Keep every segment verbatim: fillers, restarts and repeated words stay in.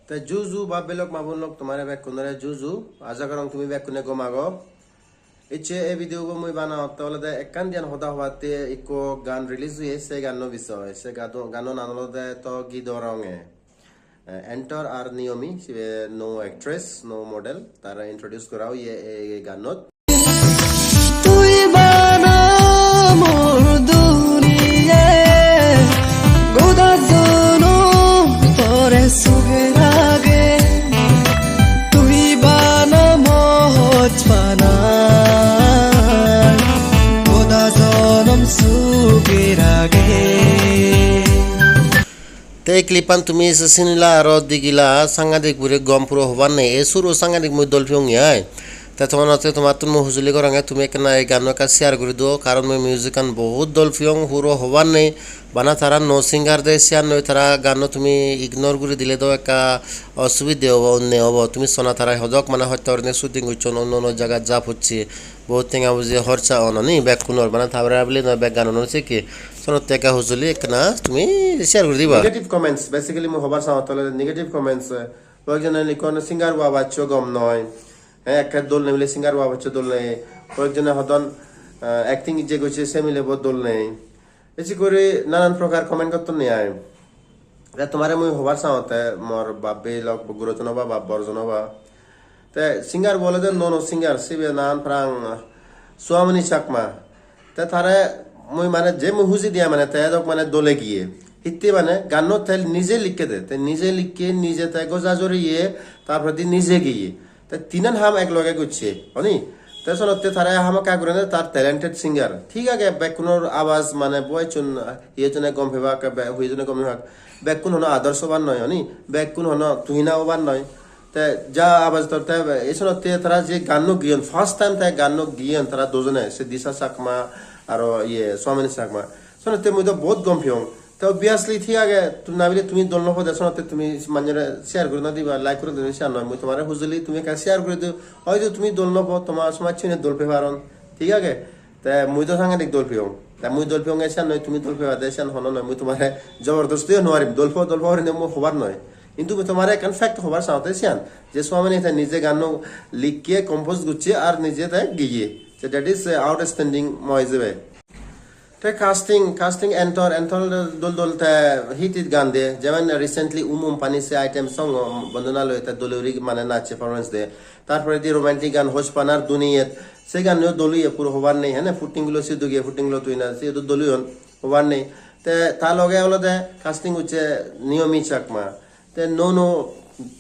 Te juju bab bhei lok ma bon lok, tomare bekkunore juju. Aja gorong tumi bekkune gom ago. Icche ei video bo mui banaotte olode ekkan diyan hoda hobatte, ikko gan release oye, se ganno bisoy. Se gado-, ganno nang olode To Gidorong-e. Eh, Antor ar Naomi, sibe nuo actress, nuo model, tare introduce gora oye ei gannot. Tui bana mor duniya, goda jonom tore suge rage. Tui bana mo hojpana, goda jonom suge rage. Te ei clip-an tumi se sinila aro digila, sangadik guri gom, puro hobar nei. Ei suro sangadik mui dol peyonge ai. Te tomar, te tomattun mui hujuli goronge, tumi ekkena ei ganno ekka share guri duo, karon mui music-an bohut dol peyong, puro hobar nei. Bana tara nuo singer de, siyan noi, tara ganno tumi ignore guri dile do ekka osubide obo, onne obo. Tumi sona tarai hodok mane hosto gurinei shooting gocchon, onno onno jagat ja pocche. Bohut tenga puji horcha on oni bekkunor, bana tabra bili noi, bek ganunor sekke. Sonotte ekka hujuli ekkena tumi share guri diba. Negative comments, basically mui hobar sangotte olode negative comments, eh, hoyekjone likkon singer bo abaccho gom noi. Eh, ekka dol nei bile singer bo abaccho dol nei. Hoyekjone hodon, eh, acting je gocche se mile bo dol nei. Besi guri nanan prokar comment gotton ni ai. Te tomare mui hobar sangotte, mor bab bhei lok, gurojon oba, bab borjon oba. Te singer bo olode nuo nuo singer, sibe nang parapang Suamoni Chakma. Te tare mui mane je mui huji diya mane te edok mane dole giye. Hitte mane ganno te nije likke de, te nije likke, nije te goja joriye, tar poredi nije giye. Te tinan ham ek loge gocche, oni? Te sonotte tare hamakkai gurine tar talented singer. Thik age, bekkunor abaj mane boyechun, hiyejone gom pebak, be-, hiyejone gom pebak. Bekkun hono Adarsh obar noi, oni? Bekkun hono Tuhina obar noi. Te ja abaj tor te be-, ei sonotte tara je ganno giyon, first time te ganno giyon tara dujone, se Disha Chakma aro iye Suamoni Chakma. Sonotte mui do bohut gom peyong. Te obviously thik age, tu-, na bile tumi dol no po de, sonotte tumi manjore share guri no diba, like guri no diba, siyan noi. Mui tomare hujuli tumi ekka share guri diyo. Hoyto tumi dol no po, toma somajjone dol pei paron. Thik age? Te mui do sangadik dol peyong. Te mui dol peyonge siyan noi, tumi dol peba de siyan hono noi. Mui tomare jobordosti o no parim. Dol po, dol po gurinei mui hobar noi. Hintu mui tomare ekkan fact hobar sangotte siyan, je Suamoni te nije ganno likke, compose gocche ar nije te giye. So that is, uh, outstanding mo ijebe. Te casting, casting Antor, Antor dol dol te hit hit gan de, jemon recently Um Um Pani se item song, um, Bondona loi te dole guri mane nachche performance de. Tar poredi romantic gan Hojpanar Duniyet, se ganno dol oye, puro hobar nei, hene, putting gulo sidu giye, putting gulo tui na, sidu dol oyon, hobar nei. Te ta loge olode casting gocche Naomi Chakma. Te nuo nuo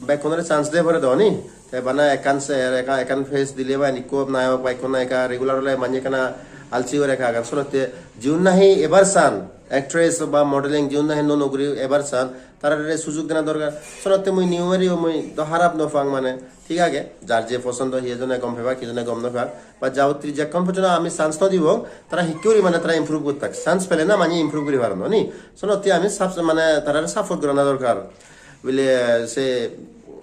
bekkunore chance de pore do ni. Te bana ekkan se, ekka, ekkan face dile ba ikko nayok ba ikko nayika regular ole manye ekkana alsi gore ekka ekkan. Sonotte jiun nahi ebar san, actress ba modeling jiun nahi nuo nuo guri ebar san, tarare sujug dena dorkar. Sonotte mui new mari o mui do harap no pang mane. Thik age, jar je posondo, hiyejone gom pebak, hiyejone gom no pebak. Ba jabottri jekkon pojono ami chance no dibong, tara hikke guri mane tara improve gottak. Chance pele na manye improve guri paron, oni? Sonotte ami sab-, mane tarare support gorana dorkar. Bile se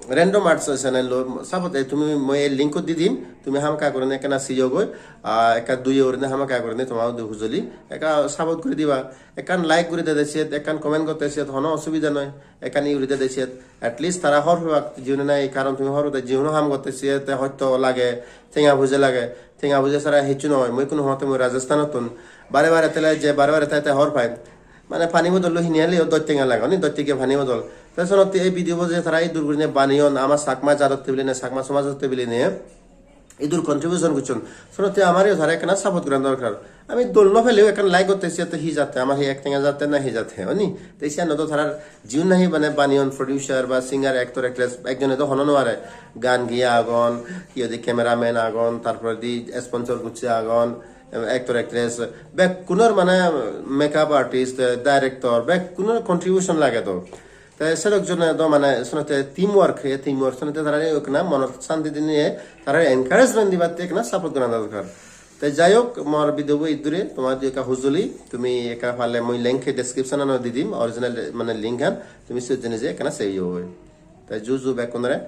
Random Arts channel lo support, e tumi mui e link-ot di dim, tumi hamakkai gurinei ekkena siyogoi, ah, ekka duyo gurinei hamakkai gurinei toma udu hujoli, ekka support guri diba. Ekkan like guri dede siyot, ekkan comment gotte siyot hono osubida noi. Ekkan uri dede siyot. At least tara hobor pebak jiune nahi, karon tumi hobor pede jiune ham gotte siyot te hosto lage, tenga puja lage. Tenga puja sara hissu noi. Mui ikkunu hotte mui Rajasthan-ottun. Bare bare tele je bare bare te te hobor pai. Mane pani bodol lo hini heleyo dos tenga lage, oni dos tenga pani bodol. Te sonotte ei video bo je tara idur gurine baneyon, ama Chakma jadotte biline, Chakma somajotte biline idur contribution gocchon. Sonotte amareyo tara ekkena support goran dorkar. Ami dol no peleyo ekkan like gotte siyot hi jatte, amar hi ek tenga jatte na hi jatte, oni? Te siyan do tarar jiun nahi mane baneyon, producer ba singer, actor, actress, ekjone do hono no pare. Gan giye agon, hi hoide cameraman agon, tar poredi sponsor gocche agon, actor, actress, bekkunor mane makeup artist, director, bekkunor contribution lage do. Te sedok jone do mane sonotte team work, he team work sonotte tara ekkena monot santi dinei tara encouragement dibatte ekkena support gorana dorkar. Te jai hok, mor video bo iddure, tomar di ekka hujuli, tumi ekka parle mui link description anot di dim, original mane link an, tumi siyot jeinei je ekkena sei yo. Te ju ju bekkunore.